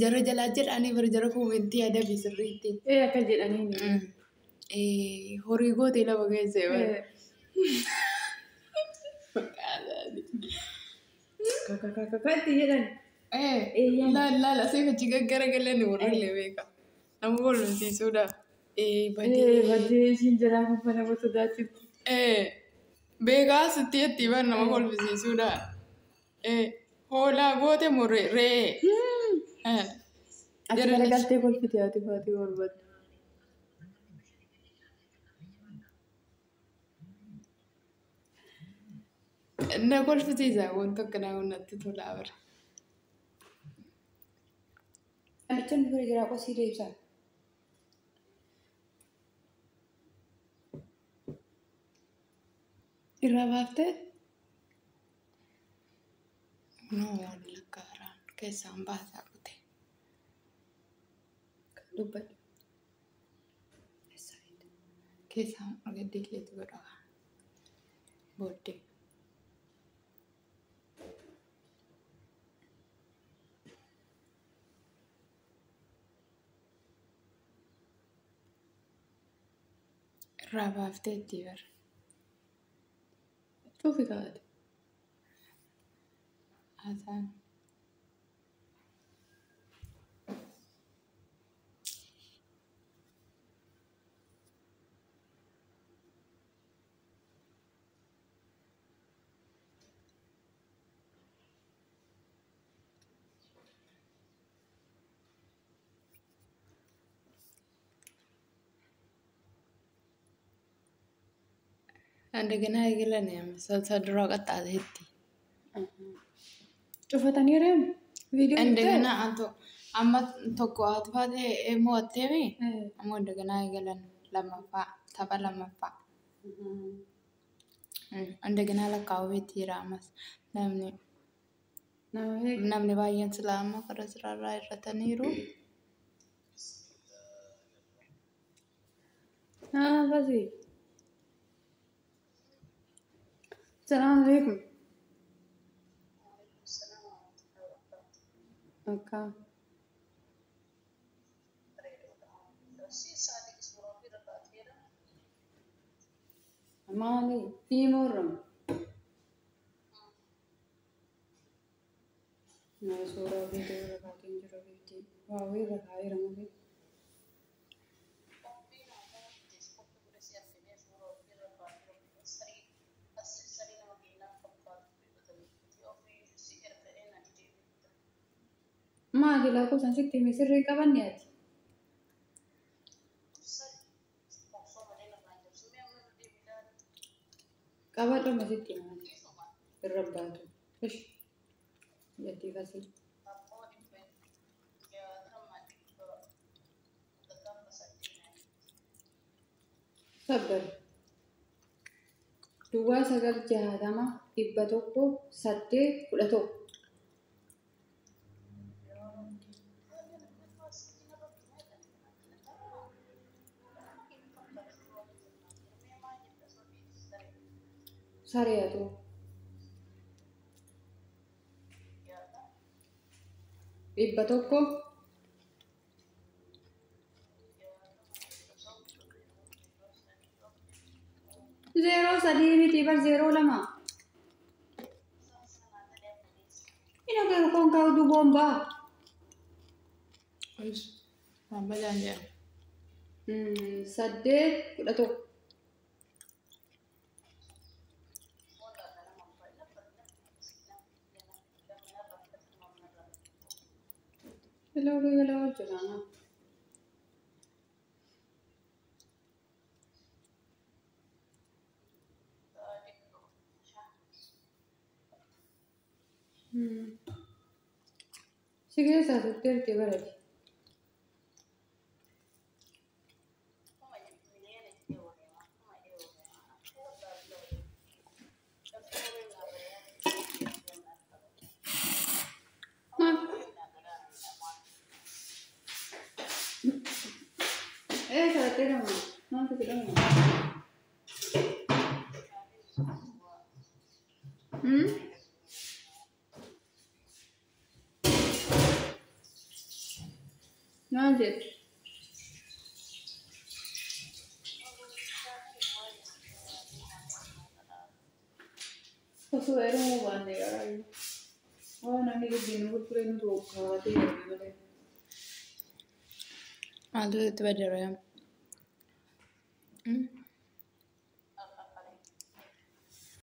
Jara jalaa jedhanii bara jara koomentii adabi sirriitti. Ee akka jedhaniin. Horii gootee lafa keessee bara. Kakakakakatti jedhan. Laal laal asii achi gaggaragalan warri illee beeka. Nama kolfisiisuudha. Badii. Baddee ishiin jalaa kun nama sodaachifti. Beekaa sitti itti bara nama kolfisiisuudha. Hoolaa goote moo re'ee? Ati garagaltee kolfite ati faatii barbaadde. Na kolfisiisa wanta akkanaa kun natti tolaa bara. Namicha nu bira jira qosii deebisa. Irraa baaftee? No waan lakkaaraan keessaan baasaa qotee. Kan dubbadhu. Keessaan gaddiilleetu godha. Booddee. Irraa baaftee itti bara. Cufi kaa'ate. Haasaan. እንደገና eegalan salsa duraa qaxxaateetti. Cufatanii reemu? Viidiyoo እንደገና anto amma tokko haati faatee mo'atteemi ammoo እንደገና eegalan lammaffaa tapha lammaffaa. እንደገና lakkaa'uutti jira ammas namni namni baay'een silaa amma karaa siraarraa irrataniiru. Ah, basi. Salaam alaikum. Akka. Maali? Iimoorra. Nama suuraa viidiyoo irra kaateen jiru beekti. Waawuu irra kaa'eera malee. Maali lakkoofsaan sitti hime sirrii qabanne ati? Qabadhuma sitti himaati. Irra baatu. Ish. Jattii kasii. Sabbar. Duwwaa 9 60 100 8 11. Saree atu. 100. Zeeroo 3 miti bar 02. Ina garuu koon kaa'u duuboon ba'a. Waan bajaan jedhama. 8 11. Hello, hello, hojjetama. Si keessaa turteerti barate. Saatee maaltu jedhama? Maal jedhu? Osoo heerumuu baanne gaariidha. Waan namni gidduun nu gurguree nutu kaawwatee darbe malee. Maaltu sitti badde?